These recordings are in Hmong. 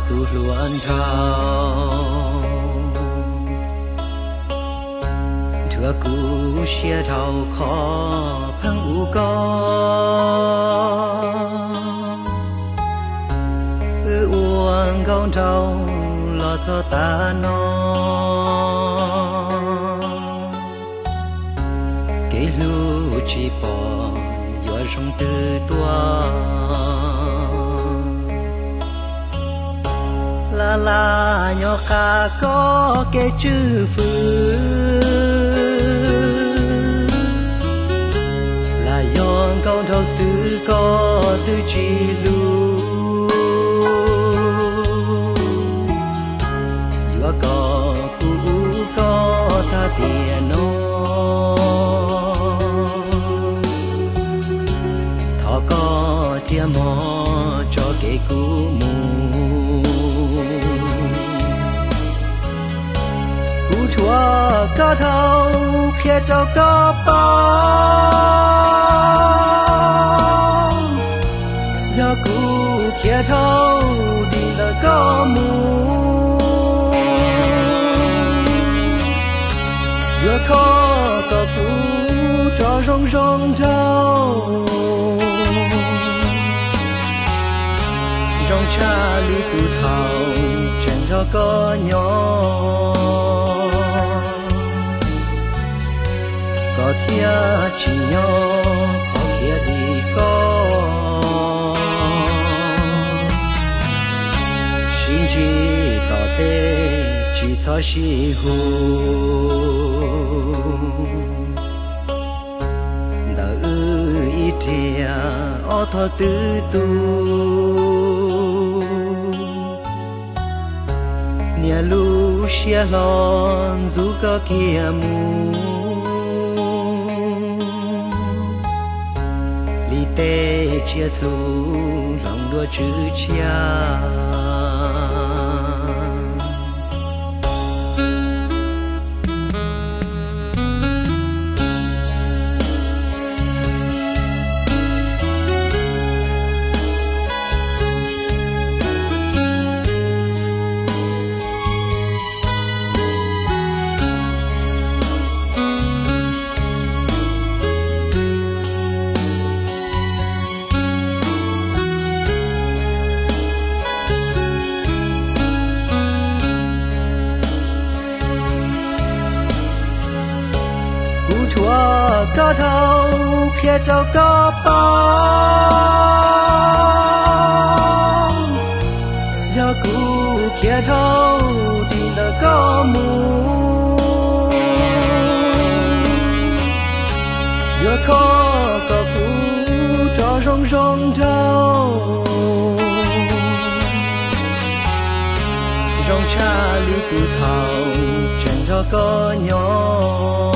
Kuv hluas nraug, nrhiav kuv siab dhau qhov pheej ua koj. Wb ua nkauj nraug los txog tav no, kev hlub tsis pom yuav zoo twg tuaj. Laj laj nyob qab koj kev tswj fwv, lam yog nkauj nraug xwb koj twb tsis hlub. Yuav kom kuv ua koj tag tiam no, thov koj cia mog tso kev kuv mus. Kuv thuam koj dhau qhia rau koj paub, yog kuv khiav dhau dim ntawm koj mus, yuav kho kom kuv rov zoo zoo nraug, zoo tshaj li tus thaum tseem nrog koj nyob. Koj thiaj tsim nyog qhov khiav dim koj, sib ntsib tom tej tsis txhob sib hu. Ntawm wb ib riam ob thoj twb tu, niaj lub siab hlo ntxub koj kiag mus, li tej tsiaj txhu hloov dua tswv tshiab. Kuv thuam koj dhau qhia rau koj paub, yog kuv khiav dhau dim ntawm koj mus, yuav kho kom kuv rov zoo zoo nraug, zoo tshaj li tus thaum tseem nrog koj nyob.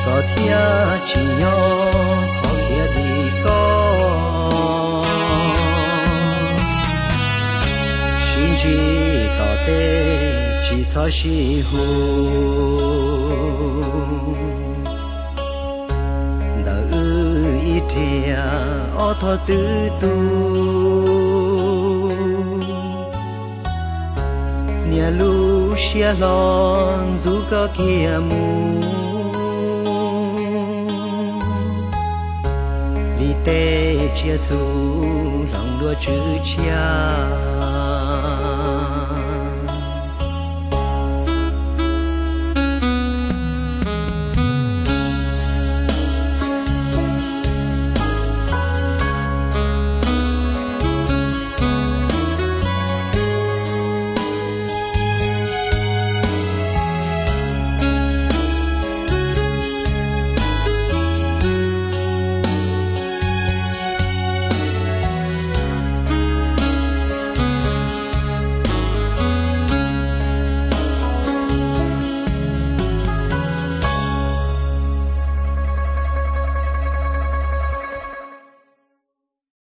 Koj thiaj tsim nyog qhov khiav dim koj, sib ntsib tom tej tsis txhob sib hu. Ntawm wb ib riam ob thoj twb tu, niaj lub siab hlo ntxub koj kiag mus, li tej tsiaj txhu hloov dua tswv tshiab.